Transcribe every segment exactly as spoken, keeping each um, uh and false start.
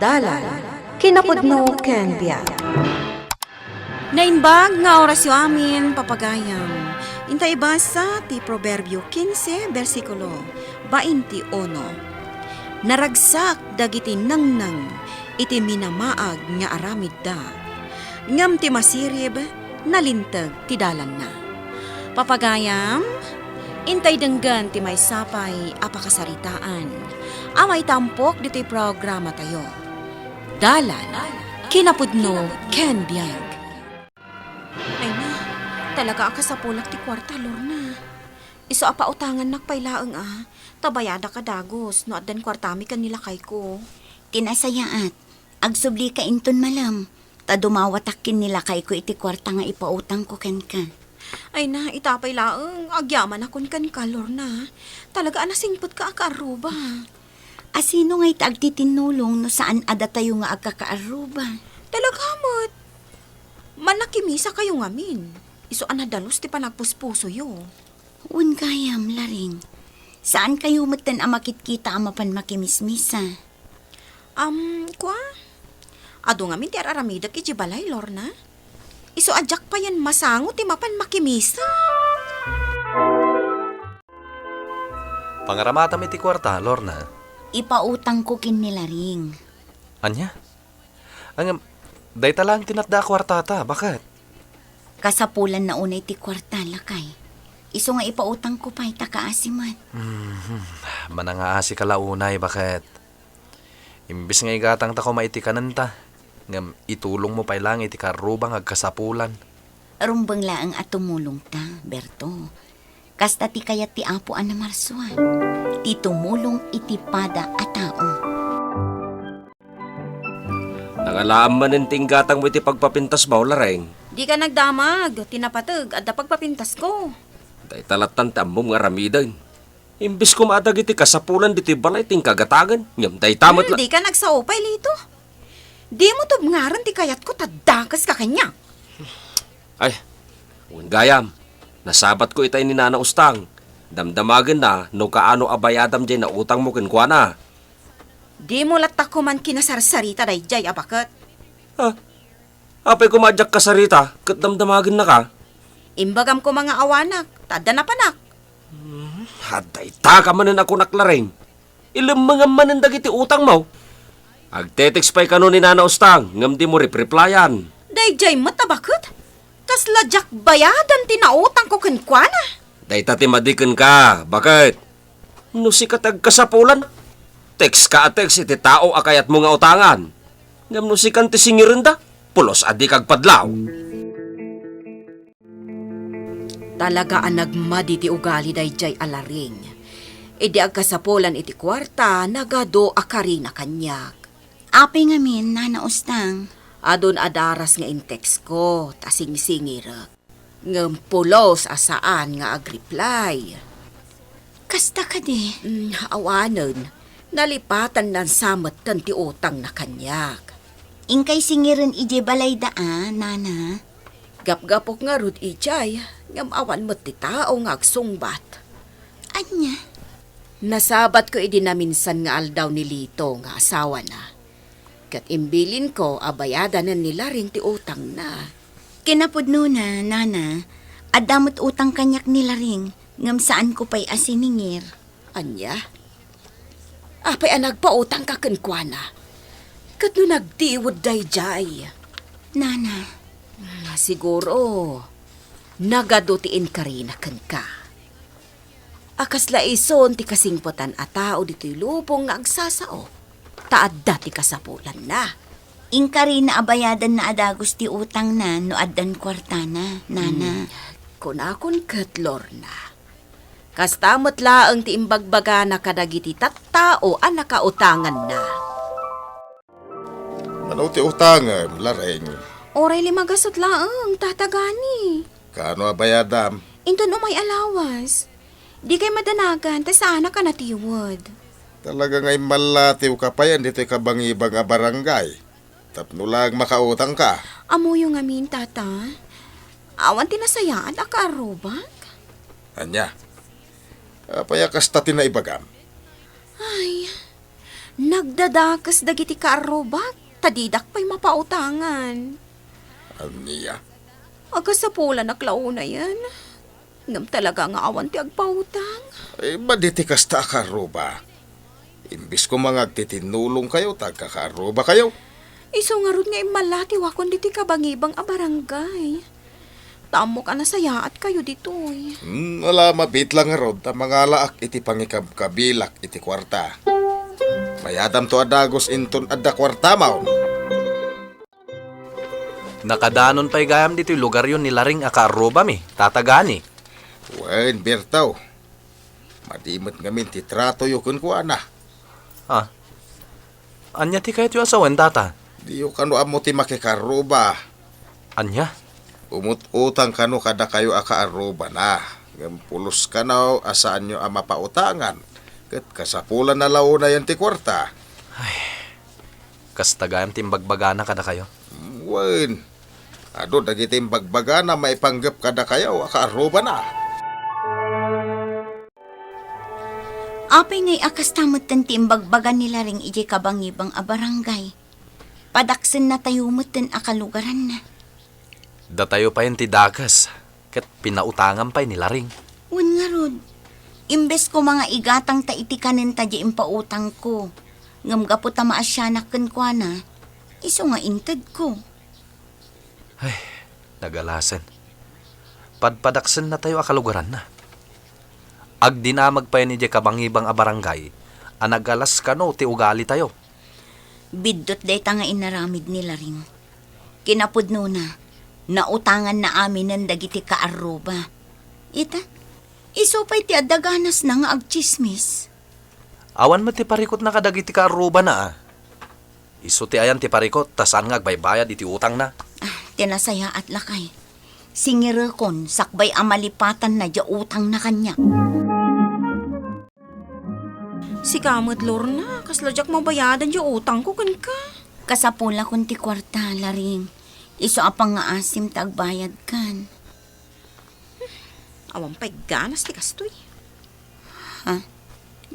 Dalan, kinapudno ken biag. Naimbag nga orasyo amin, papagayam. Inta ibasa ti Proverbio quince, bersikulo twenty-uno. Naragsak dagiti nengneng iti minamaag nga aramidda, ngem ti masirib, nalinteg ti dalanna. Papagayam, intay denggen ti maysa pay a pakasaritaan a maitampok ditoy programatayo. Dalan, kinapudno, ken biag. Ay na, talaga a kasapulak ti kuarta, Lorna. Isu a pautangannak pay laeng a, ta bayadak a dagus no addan kuartami ken ni lakayko. Ti nasayaat, agsublika inton malem, ta dumawatak ken ni lakayko iti kuarta nga ipautangko kenka. Ay na, ita pay laeng, agyamanakon kenka, Lorna. Talaga a nasingpetka a kaarruba. Asino ngay ti agtitinnulong no saan a datayo nga agkakaarruba? Talaga met. Mannakimisa kayo ngamin. Isu a nadalus ti panagpuspusoyo. Wen gayam, Laring. Saan kayo metten a makitkita a mapan makimismisa? Am, kua? Adu ngamin ti ar-aramidek iti balay, Lorna. Isu a diak payen masango ti mapan makimisa. Pangaramatam iti kuarta, Lorna. Ipautangko ken ni Laring. Ania? Ngem, dayta laeng ti natda a kuartata, baket? Kasapulanna unay ti kuarta, lakay. Isu nga ipautangko pay ta kaasi met. Mhm. Manangaasika la unay, baket? Imbes nga igatangta koma iti kanenta, ngem itulongmo pay laeng iti kaarruba nga agkasapulan. Rumbeng laeng a tumulongta, Berto. Kasta ti kayat ti Apo a namarsua, ti tumulong iti pada a tao. Nangalaam manen ti inggatangmo iti pagpapintasmo, Laring. Dika nagdamag, ti napateg, adda pagpapintasko. Dayta lattan ti ammom nga aramiden. Imbes koma a dagiti kasapulan ditoy balay ti inkagatangen, ngem dayta met la- Hmm, dika nagsao pay, Lito. Dimo tubngaren ti kayatko ta dakeska kaniak. Ay, wen gayam, nasabatko itay ni Nana Ustang. Damdamagenna no kaano a bayadam diay nautangmo kenkuana. Dimo latta koman kinasarsarita daydiay a baket. Ah, apay koma a diak kasarita ket damdamagennaka? Imbagam koma nga awanak, ta adda napanak. Hmm, adda itaka manen a kunak, Laring. Ilemmengam manen dagiti utangmo. Agte-text pay kano ni Nana Ustang, ngem dimo rep-replyan. Daydiay met a baket? Kasla diak bayadan ti nautangko kenkuana? Dayta ti madi kenka, baket? No sika ti agkasapulan, text ka a text iti tao a kayatmo nga utangan. Ngem no sikan ti singirenda, pulos a dika agpadlaw. Talaga a nagmadi ti ugali daydiay a Laring. Idi agkasapulan iti kuarta, nagadu a karina kaniak. Apay ngamin, Nana Ustang? Adun a daras nga in-textko, ta singsingirek. Ngem pulos a saan nga agreply. Kasta kadi? Mm, awanen, nalipatanna sa metten ti utangna kaniak. Inkay singiren idiay balayda a, Nana? Gapgapok ngarud idiay, ngem awan met ti tao nga agsungbat. Ania? Nasabatko idi naminsan nga aldaw ni Lito nga asawana. Ket imbilinko a bayadanen ni Laring ti utangna. Kinapudnona, Nana, adda met utang kaniak ni Laring, ngem saanko pay a siningir. Ania? Apay a nagpautangka kenkuana? Ket no nagdiwed daydiay? Nana. Hmm, siguro, nagadu ti inkarina kenka. A kasla isun ti kasingpetan a tao ditoy lubong nga agsasao, ta adda ti kasapulanna. Inkarina a bayadanna a dagus ti utangna no addan kuartana, Nana. Hmm, kunakon ket, Lorna. Kasta met laeng ti imbagbagana kadagiti tattao a nakautanganna. Mano ti utangem, Laring? Uray lima gasut laeng, Tata Gani. Kaano a bayadam? Inton umay a lawas. Dikay madanagan ta saanak a natiwed. Talaga nga immallatiwka payen ditoy kabangibang a barangay. Tapno laeng makautangka. Ammoyo ngamin, Tata. Awan ti nasayaat a kaarrubak. Ania? Apay a kasta ti naibagam? Ay, Nagdadakes dagiti kaarrubak, ta didak pay mapautangan. Ania? Agasapulanak la unayen. Ngem talaga nga awan ti agpautang. Ay, madi ti kasta a kaarruba. Imbes koma nga agtitinnulongkayo, ta agkakaarrubakayo. Isu ngarud nga immallatiwakon ditoy kabangibang a barangay. Ta ammok a nasayaatkayo ditoy. Hmm, ala, mabitla ngarud ta mangalaak iti pangikabkabilak iti kuarta. Bayadamto a dagus inton adda kuartamaon. Nakadanon pay gayam ditoy lugaryo ni Laring a kaarrubami, Tata Gani. Wen, Berto. Madi met ngamin ti tratoyo kenkuana. Ah. Ania ti kayatyo a sawen, Tata? Diyo kano ammo ti makikaarruba. Ania? Umut-utang kano kadakayo a kaarrubana. Ngem pulos kano a saanyo a mapautangan. Ket kasapulanna la unayen ti kuarta. Ay, kasta gayam ti imbagbagana kadakayo. Wen, adu dagiti imbagbagana maipanggep kadakayo a kaarrubana. Apay ngay a kasta metten ti imbagbaga ni Laring idiay kabangibang a barangay? Padaksennatayo metten a kalugaranna. Datayo payen ti dakes, ket pinautangam pay ni Laring. Wen ngarud, imbes koma nga igatangta iti kanenta diay impautangko, ngem gapu ta maasianak kenkuana, isu nga intedko. Ay, nagalasen. Padpadaksennatayo a kalugaranna. Agdinamag payen idiay kabangibang a barangay a nagalas kano ti ugalitayo. Biddut dayta nga inaramid ni Laring. Kinapudnona, nautanganna aminen dagiti kaarruba. Ita, isu pay ti adda ganasna nga agtsismis. Awan met ti parikutna kadagiti kaarrubana, a. Isu ti ayan ti parikut, ta saan nga agbaybayad iti utangna. Ah, ti nasayaat lakay. Singirekon, sakbay a malipatanna diay utangna kaniak. Sika met, Lorna, kasla diak mabayadan diay utangko kenka. Kasapulakon ti kuarta, Laring. Isu a pangngaasim ta agbayadkan. Awan pay ganas ti kastoy. Ha?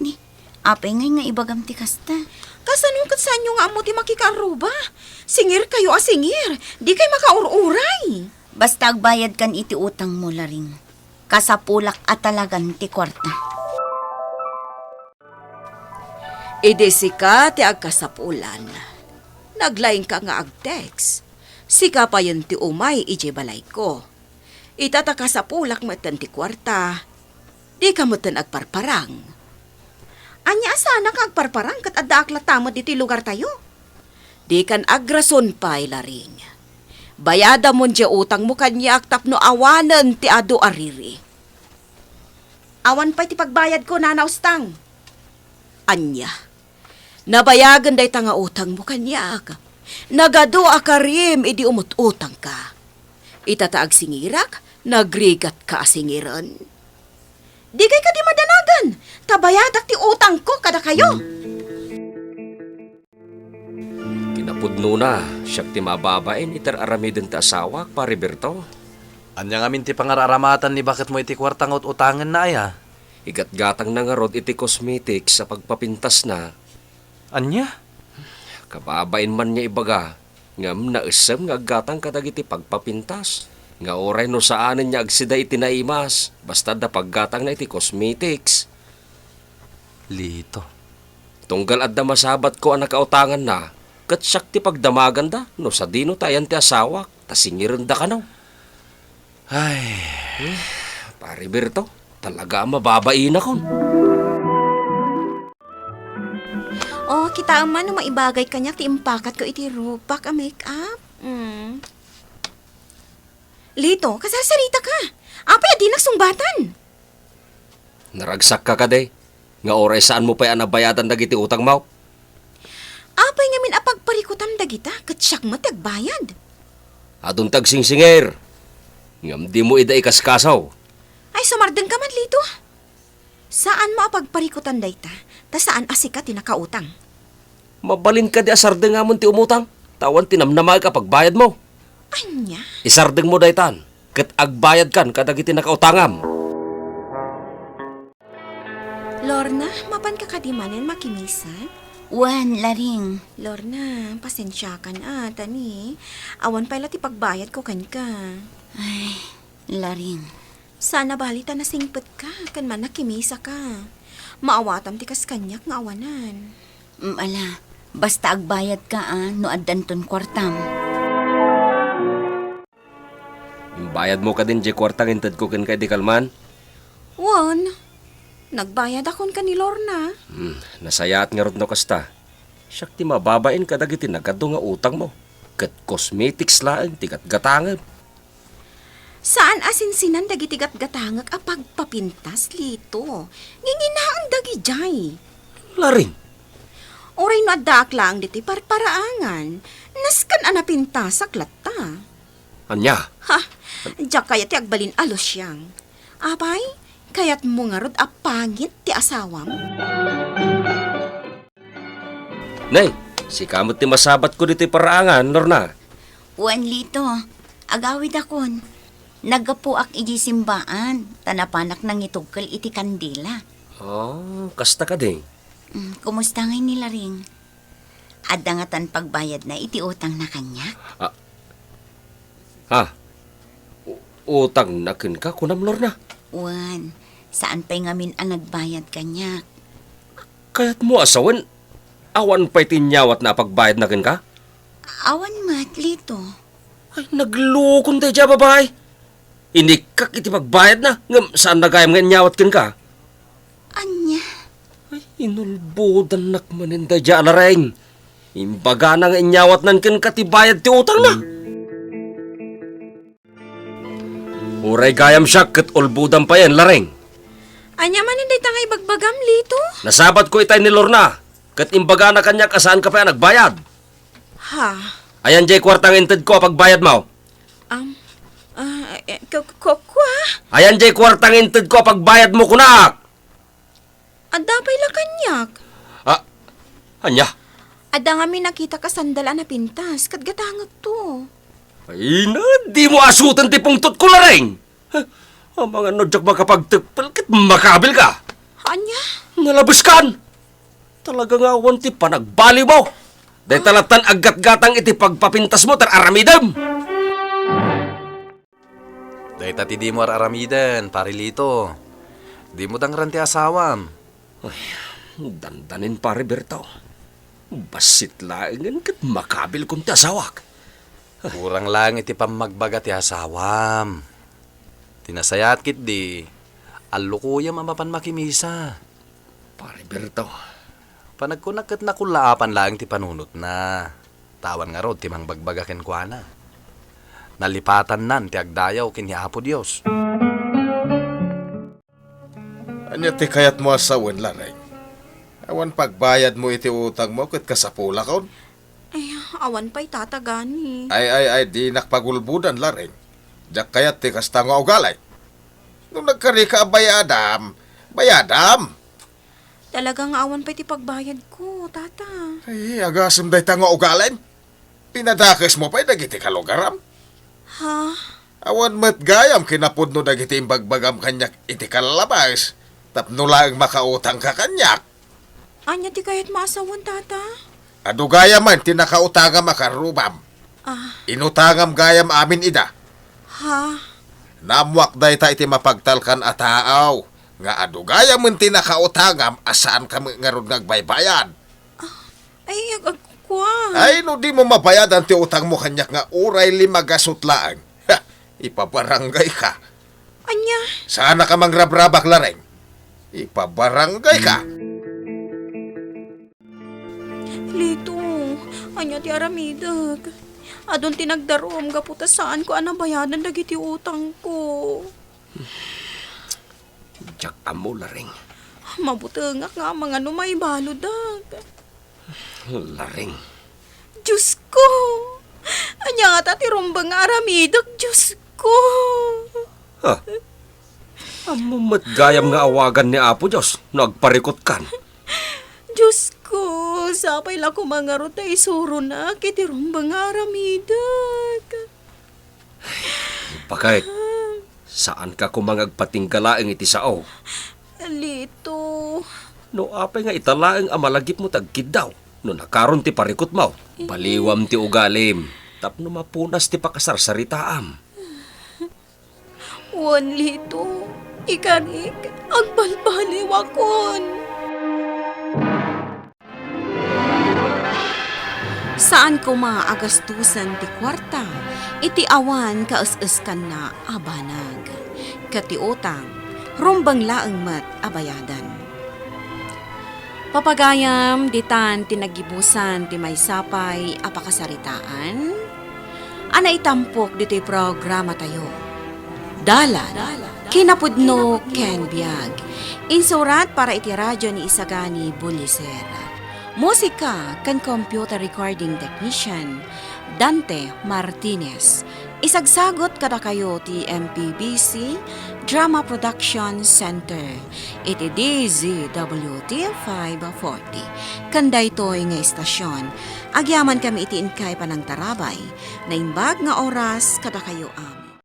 Ni, apay ngay nga ibagam ti kasta? Kasano ket saanyo nga ammo ti makikaarruba? Singirkayo a singir, dikay makaur-uray. Basta agbayadkan iti utangmo, Laring. Kasapulak a talagan ti kuarta. Idi sika ti agkasapulan, naglaingka nga agtext. Sika payen ti umay idiay balayko. Ita ta kasapulak metten ti kuarta, dika metten agparparang. Ania a saanak nga agparparang ket addaak latta met ditoy lugartayo? Dikan agrason pay, Laring. Bayadamon diay utangmo kaniak tapno awanen ti adu a riri. Awan pay ti pagbayadko, Nana Ustang. Ania? Nabayagen dayta nga utangmo kaniak. Nagadu a karim idi umut-utangka. Ita ta agsingirak, nagrigatka a singiren. Dikay kadi madanagan, ta bayadak ti utangko kadakayo. Kinapudnona, siak ti mababain iti ar-aramiden ti asawak, Pari Berto. Ania ngamin ti pangar-aramatan ni baketmo iti kuarta nga ut-utangenna aya? Igatgatangna ngarud iti cosmetics a pagpapintasna. Ania? Kababain man nga ibaga, ngem naessem nga aggatang kadagiti pagpapintas. Nga uray no saanen nga agsida iti naimas, basta adda paggatangna iti cosmetics. Lito. Tunggal adda masabatko a nakautanganna, ket siak ti pagdamaganda no sadino ta ayan ti asawak, ta singirenda kano. Ay. Eh, Pari Berto, talaga a mababainakon. Oh, kitaem man no maibagay kaniak ti impakatko iti Roof Pak a make-up. Mm. Lito, kasarsarita ka. Apay a dinak sungbatan? Naragsakka kadi, nga uray saanmo pay a nabayadan dagiti utangmo? Apay ngamin a pagparikutam dagita, ket siak met ti agbayad? Adun ti agsingsingir, ngem dimo ida ikaskaso. Ay, sumardengka met, Lito. Saanmo a pagparikutan dayta, ta saan a sika ti nakautang. Mabalin kadi a sardengamon ti umutang, ta awan ti namnamaek a pagbayadmo? Ania? Isardengmo daytan, ket agbayadkan kadagiti nakautangam. Lorna, mapanka kadi manen makimisan? Wen, Laring. Lorna, pasensiakan a, ta ni, awan pay la ti pagbayadko kenka. Ay, Laring. Saan a bali ta nasingpetka ken manakimisaka. Maawatam ti kas kaniak nga awanan. Mm, ala, basta agbayadka a no addanton kuartam. Imbayadmo kadin diay kuarta nga intedko kenka idi kalman? Wen, nagbayadakon ken ni Lorna. Hmm, nasayaat ngarud no kasta. Siak ti mababain kadagiti nagadu nga utangmo, ket cosmetics laeng ti gatgatangem. Saan a sinsinan dagiti gatgatangek a pagpapintas, Lito. Nginginaen dagidiay. Laring. Uray no addaak laeng ditoy parparaangan, nasken a napintasak latta. Ania? Ha? Diak kayat ti agbalin a Luciang. Apay, kayatmo ngarud a pangit ti asawam? Nay, sika met ti masabatko ditoy paraangan, Lorna. Wen, Lito, agawidakon. Naggapuak idiay simbaan, ta napanak nangitugkel iti kandila. Ah, kasta kadi? Mm, kumusta ngay ni Laring? Adda ngatan pagbayadna iti utangna kaniak? Ah, ha? U-, utangna kenka, kunam, Lorna? Wen, saan pay ngamin a nagbayad kaniak. Kayatmo a sawen, awan pay ti inyawatna a pagbayadna kenka? Awan met, Lito. Ay, naglukon daydiay a babai. Inikkak iti pagbayadna, ngem saanna gayam nga inyawat kenka. Ania? Ay, inulbodannak manen daydiay a Laring. Imbagana nga inyawatnan kenka ti bayad ti utangna. Uray gayam siak ket ulbodam payen, Laring. Ania manen dayta nga ibagbagam, Lito? Nasabatko itay ni Lorna, ket imbagana kaniak a saanka pay a nagbayad. Ha? Ayan diay kuarta nga intedko a pagbayadmo. Um, ah, eh, ku-, ku-, kua? Ayan diay kuarta nga intedko a pagbayadmo, kunak! Adda pay la kaniak. Ah, ania? Adda ngamin nakitak a sandal a napintas, ket gatangekto. Ay na, dimo asuten ti pungtotko, Laring! Huh, amangan no diak makapagtekpel ket makabilka. Ania? Nalabeskan! Talaga nga awan ti panagbaliwmo. Dayta lattan aggatgatang iti pagpapintasmo, ta aramidem. Dayta ti dimo ar-aramiden, Pari Lito. Dimo dangran ti asawam. Ay, dandanin, Pari Berto. Bassit laengen ket makabilkon ti asawak. Kurang laeng iti pammagbaga ti asawam. Ti nasayaat ketdi, allukoyam a mapan makimisa. Pari Berto. Panagkunak ket nakullaapan laeng ti panunotna. Ta awan ngarud ti mangbagbaga kenkuana. Nalipatannan ti agdayaw ken ni Apo Dios. Ania ti kayatmo a sawen, Laring? Awan pagbayadmo iti utangmo ket kasapulakon? Ay, awan pay, Tata, gani. Ay, ay, ay, dinak pagulbodan, Laring. Diak kayat ti kasta nga ugali. No nagkarika a bayadam, bayadam. Talaga nga awan pay ti pagbayadko, Tata. Ay, agasem dayta nga ugalim. Pinadakesmo pay dagiti kalugaram. Ha? Awan met gayam kinapudno dagiti imbagbagam kaniak iti kallabas tapno laeng makautangka kaniak. Ania ti kayatmo a sawen, Tata? Adu gayam man ti nakautangam a karrubam. Ah. Inutangam gayam amin ida. Ha? Naammoak dayta iti mapagtalkan a taaw, nga adu gayam ti nakautangam a saanka met ngarud nga agbaybayad. Ah, ay, ag-, ag-, kua. Ay, no dimo mabayadan ti utangmo kaniak nga uray lima gasut laeng, ha, ipabarangayka. Ania? Saanka mangrabrabak, Laring. Ipabarangayka. Lito, ania ti aramidek? Adun ti nagdarum gapu ta saanko a nabayadan dagiti utangko. Diak ammo, Laring. Mabutengak nga amangan no maibaludak. Laring. Diosko! Ania ngata ti rumbeng nga aramidek, Diosko? Ha? Ammom met gayam nga awagan ni Apo Dios no agparikutkan. Diosko, sapay la koma ngarud ta isuronak iti rumbeng nga aramidek. Bakit? Saanka koma nga agpatingga laeng iti sao? Lito, No apay nga ita laeng a malagipmo ti agkiddaw, no nakaron ti parikutmo, baliwam ti ugalim, tapno mapunas ti pakasarsaritaam. Wen, Lito, ikarik, agbalbaliwakon. Saan koma a gastusen ti kuarta iti awan kaes-eskanna a banag. Ket ti utang, rumbeng laeng met a bayadan. Papagayam, ditan ti naggibusan ti maysa pay a pakasaritaan a naitampok ditoy programatayo. Dalan, kinapudno ken biag. Insurat para iti radyo ni Isagani Buliser. Musika ken computer recording technician, Dante Martinez. Isagsagot kadakayo ti M P B C Drama Production Center iti D Z W T five forty. Ken daytoy nga istasyon, agyaman kami iti inkay panangtarabay, naimbag nga oras kadakayo amin.